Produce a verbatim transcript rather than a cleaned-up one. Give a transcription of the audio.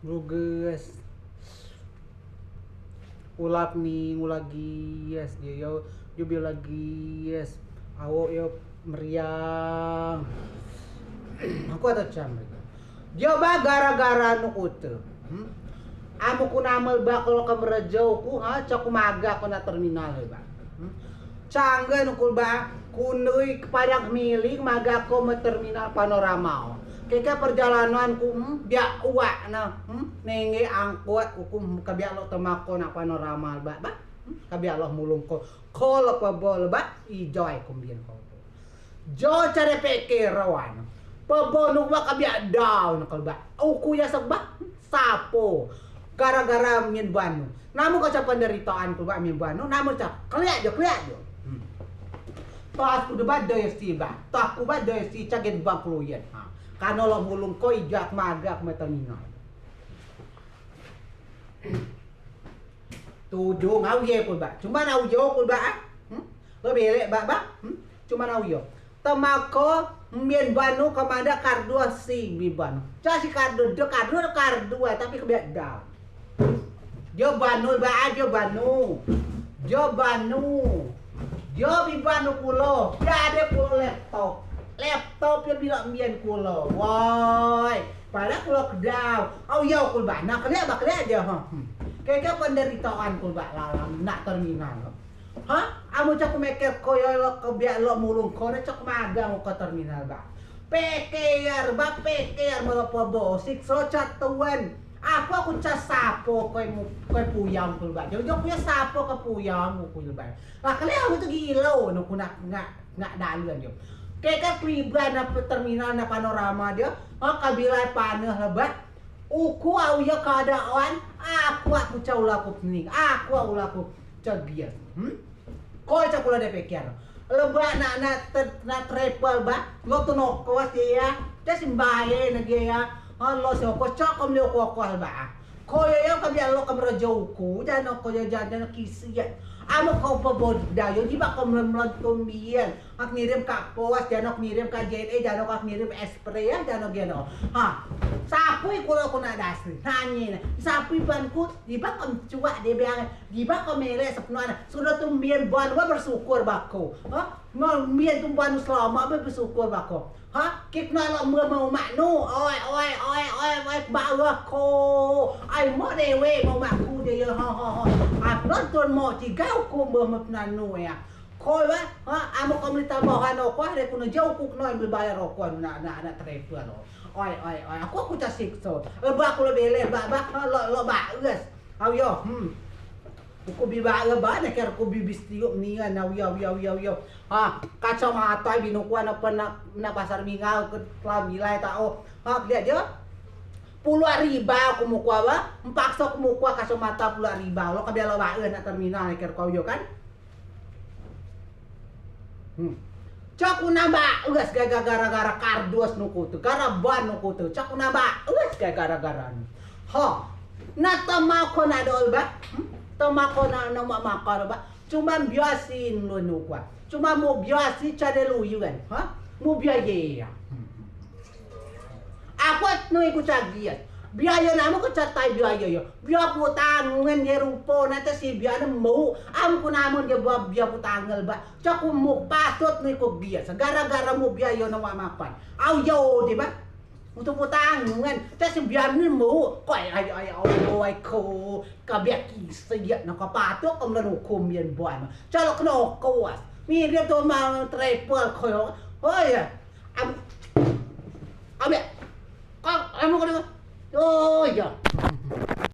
Luges. Ulap ni, ngulagies, dio yo, jubio lagies. Awok yo meriang. Uku atau cam. Dio ba gara-gara nu kute. Hmm? Amen ku namen ba ko lok kemerejau ku, ha, coa ku magea ko neak terminal ba. Hmm? Canggen uku ba, kunei ke Padang Kemiling magea ko moi terminal Panorama o. Keke perjalanan ku, hmm, biak uak ne, hmm, nengge angkot uku, hmm, kebiak lok temako neak Panorama ba, ba. Hmm, kebiak lok mulung ko, ko lok pebo ba, ijai ku mbin ko. Jo care pekeran. Pebo nu ba kebiak dau ne ko ba. Uku ya sebab sapo. Gara-gara mien banu. Namen ko coa penderitaan ku ba mien banu. Namen coa. Keliak jo, keliak jo. Hmm. Tas ku de ba desi ba. Tas ku ba desi coa gen bang keluyen. Ha. Kano lok mulung ko ijai magea ko moi terminal. Tudung au ye ku ba. Cuman au yo ku ba, ah. Hmm? Lok belek ba, ba. Hmm? Cuman au yo. Temako mien banu kemada kardus si mien banu. Coa si kardus, de kardus, de kardus, tapi kebiak dau. Dio banu ba, dio banu. Dio banu. Dio bi banu kulo. Dio ade kulo laptop. Laptop dio bilok mien kulo. Woi. Padahal kulo kedau. Au yo ku ba. Nak keliak ba keliak dio. Ha. Hmm. Keke penderitaan ku ba lalam neak terminal. Ha? Amen coa ku meker ko yo lok kebiak lok mulung ko ne coa ku magea ko terminal ba. Peker ba, peker melo pebo. Sikso coa tuen. Aku, aku coa sapo ko mu-, ko puyang ku ba. Jauh-jauh ku yo sapo ko puyang ku ba. Lah keliak aku tu gilo, nu ku nak, nak, nak dalen dio. Keke keliban neak terminal neak Panorama dio. Ha, kebilai paneh lebat. Uku au yo keadaan, aku, aku coa ulah ku pening, aku ulah ku cegias. Hmm? Ko coa kulo de peker. Lebat nak, nak ter-, nak travel ba, lok tu nokos dio ya. Coa si mbae ne dio ya. Ha, lok si okos, coa ko melei okos-okos ba. Ko yo yo kebiak lok kemerejau ku, jano ko yo jano kisiak. Amen ko pebo dau yo, jibeak ko melon-melon tumbian. Ak ngirim ka pos, jano ngirim ka J N E, jano ak ngirim Express, ya, jano geno. Ha. Sapui kulo ku nak dasi. Nanyi ne. Sapui ban ku, jibeak ko cuak de biang, jibeak ko melek sepenuh ne. Sudo tu mien ban, ba bersyukur ba ko. Ha? Mien tu ban selamat, ba bersyukur ba ko. Ha? Kik nak lok meh mau mak nu. Oi, oi, oi, oi, oi, ba ko. Ai mo dewe mau mak ku de ya. Ha, ha, ha. Ap nonton mo cigau ku meh meh penanu ya. Ko ba, ha, amen ko melei tambahan okos, ade ku ne jauh ku keno melei bayar okos, nak, nak, nak travel lo. Oi, oi, oi, aku, aku coa sikso. Lebat kulo belek, ba, ba, ha, lok, lok baes. Au yo, hmm. Uku bi baes ba, nak kira uku bi bis tiup nian, au yo, au yo, au yo, au yo. Ha, kacamata bi nu ku nak pernah, nak pasar minggu ke telah bilai tak, oh. Ha, keliak dio. Puluak ribau ku mukua ba, mpakso ku mukua kacamata puluak ribau. Lok kebiak lok baes neak terminal, nak kira kau yo kan. Hmm. Coa ku nambah uas gara-gara kardus nu kute, gara ban nu kute. Coa ku nambah uas gara-gara nu. Ha. Nak temau ko nak dol ba. Hmm? Temau ko nak, nak mak makar ba. Cuman biasi nulun nu kua. Cuman mu biasi coa de luyen. Ha? Mu biaye ya. Hmm. Aku nui ku cagias. Biayo namen ku catai biayo yo. Bia putang ngen ye rupo nate si bia nemu. Am ku namen ye bua bia putang ngel ba. Coa ku mu patut nui ku gias. Gara-gara mu biayo nawa mapan. Au yo de ba. Untuk putang ngen. Te si bia nemu. Koi ayo ayo ayo ayo ko. Ka bia kise ye na ka patut ka melan hukum yen buan. Coa lok keno kuas. Mirip tu mang travel ko yo. Oh ya. Am-, ambek. Kau, kamu kau dengar?